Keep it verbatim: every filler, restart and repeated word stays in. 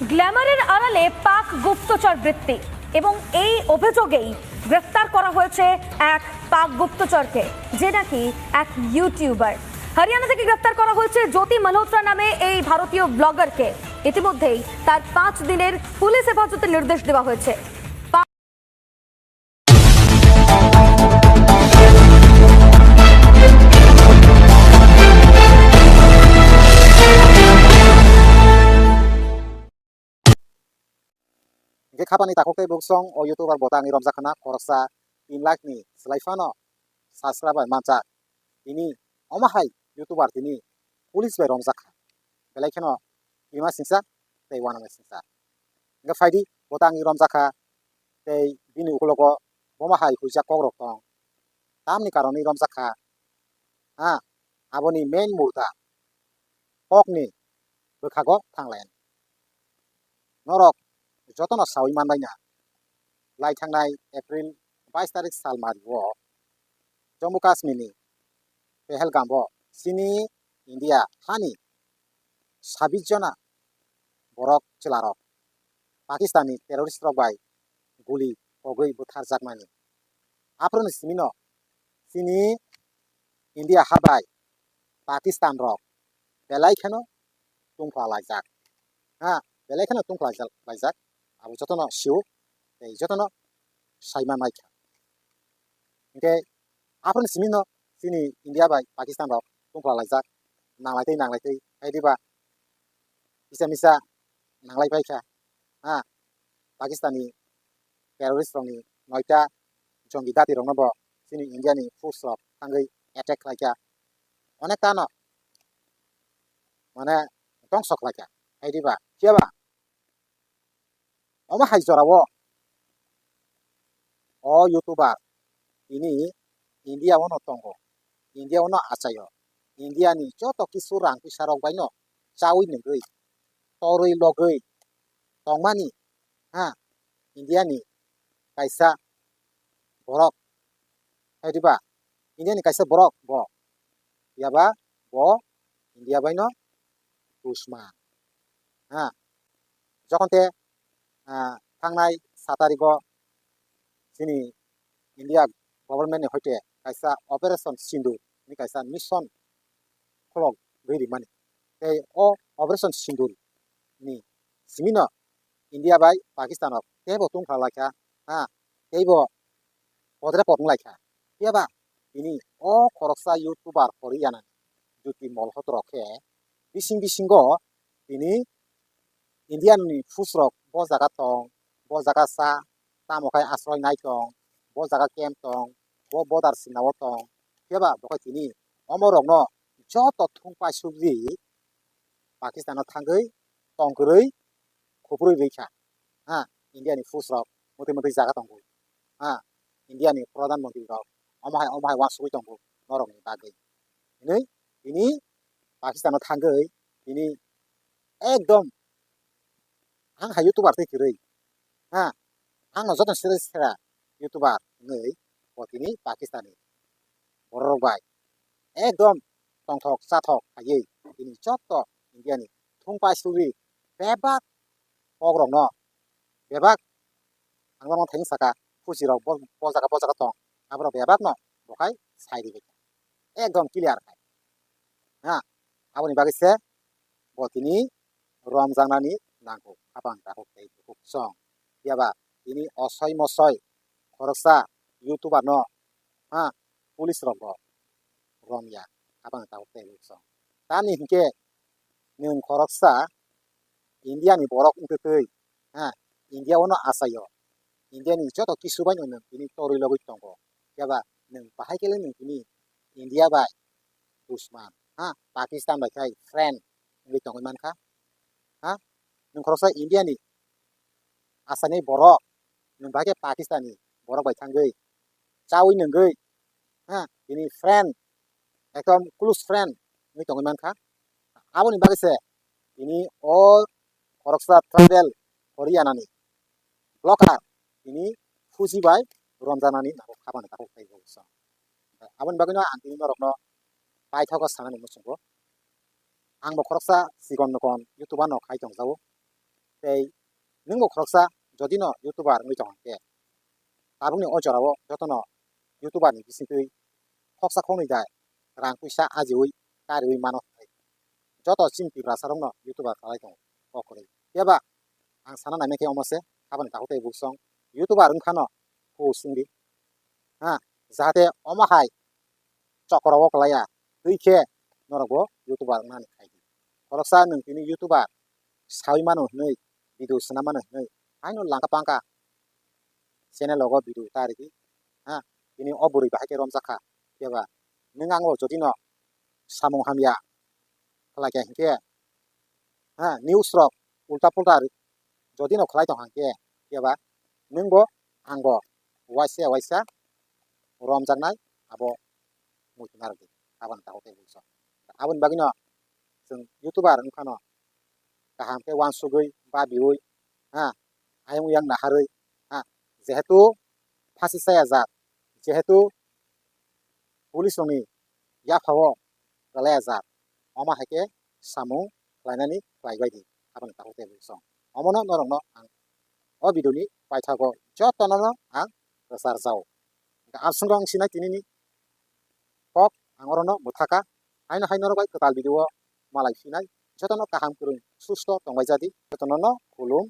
গ্ল্যামারের আড়ালে পাক গুপ্তচর বৃত্তি এবং এই অভিযোগেই গ্রেফতার করা হয়েছে এক পাক গুপ্তচরকে, যে নাকি এক ইউটিউবার। হরিয়ানা থেকে গ্রেফতার করা হয়েছে জ্যোতি মালহোত্রা নামে এই ভারতীয় ব্লগারকে। ইতিমধ্যেই তার পাঁচ দিনের পুলিশ হেফাজতে নির্দেশ দেওয়া হয়েছে। Hingke khapani takhuk tei buksong o YouTuber bo tangwi romjak khna, khoroksa tin lakh ni slai phano subscriber manjak. Tini omo hai YouTuber tini police bai romjak kha. Belai kheno twima singsa tei uanama singsa. Hingke phaidi bo tangwi romjak kha tei bini ukulogo bomo hai huijak kokrok tong. Tamni karonwi romjak kha. Ha, aboni main murda kokni bwkhago thanglayan. Norok jotono sawi manbaina, lai thangnai April bais tarik sal mario Jammu Kashmir ni Pahalgam o chini India hani sabis jona borok chwlarok Pakistan ni terrorist rok bai guli kogwi butharjakmani. Aphuru ni simi no chini India ha bai Pakistan rok belai kheno tungphla laijak. Ha, belai kheno tungphla laijak. Abo jotono sio tei jotono saima mai kha. Hingke aphuru ni simi no chini India bai Pakistan rok tungphla laijak, nanglai tei nanglai tei hai diba kisa misa nanglai pai kha. Ha, Pakistan ni terrorist rok ni noita jongi dati rok no bo chini India ni force rok thangwi attack khlai kha, onek ta no mane dongso khlai kha. Hai diba, phiya ba omo hai jora o o YouTuber tini India o no tongo, India o no achaio, India ni joto kisu rang pisa rok bai no chawi nungwi torwi logwi tongmani, ha, India ni kaisa borok, hai diba, India ni kaisa borok bo, phiya ba bo India bai no dusman. Ha, jokhon te, ah, thangnai sa tarigo chini India government ni hoite kaisa Operation Sindoor ni kaisa mission khulogwi rimani. Tei o Operation Sindoor ni simino India bai Pakistan rok teibo tungphla laikha, ha, teibo podre pod wng laikha. Phiya ba tini o khoroksa YouTuber Horiyanani Jyoti Malhotra khe bising bisingo tini Indian ni force rok bo jaga tong, bo jaga sa, tamo khai asroi nai tong, bo jaga camp tong, bo border sina o tong. Phiya ba bo khe tini omo rokno joto thung paisukdi Pakistan o thangwi tong kwrwi, khupurwi rwi kha. Ha, India ni force rok mwtwi mwtwi jaga tongo. Ha, India ni Pradhan Mantri rok omo hai omo hai uansugwi tongo norok ni bagwi. Hinwi tini Pakistan o thangwi tini ekdom ang hai YouTuber tei kwrwi. Ha, ang no joto sere sera YouTuber hinwi bo tini Pakistan ni borok rok bai ekdom tongthok chathok khaiwi tini joto India ni thung paisugwi bebak kok rok no bebak ang no theng saka, fuji rok bo bo jaga bo jaga tong, aborok bebak no bo khai sai rwi ekdom clear khai. Ha, aboni bagwi se bo tini romjaknani nango, hapang takhuk tei bukhuk song. Phiya ba tini osoi mosoi khoroksa YouTuber no, ha, police rok bo romya, hapang takhuk tei bukhuk song. Tamni hinkhe nwng khoroksa India ni borok wngtwi twi, ha, India o no achaio, India ni joto kisu bai no nwng tini torwi logwi tongo. Phiya ba nwng bahai khe le nwng tini India bai dusman, ha, Pakistan bai khai friend wngwi tongwi mankha. Ha, nwng khoroksa India ni asani borok, nwng bahai khe Pakistan ni borok bai thangwi chawi nungwi, ha, tini friend, ekdom close friend wngwi tongwi mankha. Aboni bagwi se tini o khoroksa tribal Horiyanani blogger tini fuji bai romjaknani nango, hapang takhuk tei bukhuk song. Aboni bagwino ang tini norokno paithago sanani muchungo. Ang bo khoroksa chikon nokon YouTuber no khai tongjago. Tei nwngbo khoroksa jodi no YouTuber wngwi tong khe, tabukni o jorao jotono YouTuber ni bisingtwi khoksa khoknwi da rang puisa ajiwi kariwi mano hwnwi joto chini Tiprasa rokno YouTuber khlai tongo o kwrwi. Phiya ba ang sana naimani khe omo se, aboni takhuk tei buksong YouTuber wngkhano hus wngdi, ha, jahate omo hai chokro o kwlaiya twi khe norokbo YouTuber wngnani khai di. Khoroksa nwng tini YouTuber sawi mano hwnwi, video swnam mano hwnwi, haino langka pangka channel logo video ta ridi, ha, tini o bwrwi bahai khe romjak kha, phiya ba nwng ango jodi no samung hamya khlai kha hinkhe, ha, news rok ulta pulta ri-, jodi no khlai tong kha hinkhe, phiya ba nwngbo angbo waisa waisa romjaknai abo muitu narwk di, aboni takhuk tei buksong. Aboni bagwino chwng YouTuber wngkhano kaham khe uansugwi babiwi, ha, ayang uyang naharwi, ha, jehetu phasi chaya jat, jehetu police rokni yaphao kwlaiya jat, omo hai khe samung khlainani khlaibai di, aboni takhuk tei buksong. Omono norokno ang o video ni paithago jotono no ang rwchar jao. Hwnkhe aswk ang sinai tini ni kok ang oro no mwthaka, haino hai norok bai kwtal video o malai phinai, jotono kaham kwrwng susto tongbai jadi, jotono no khulum.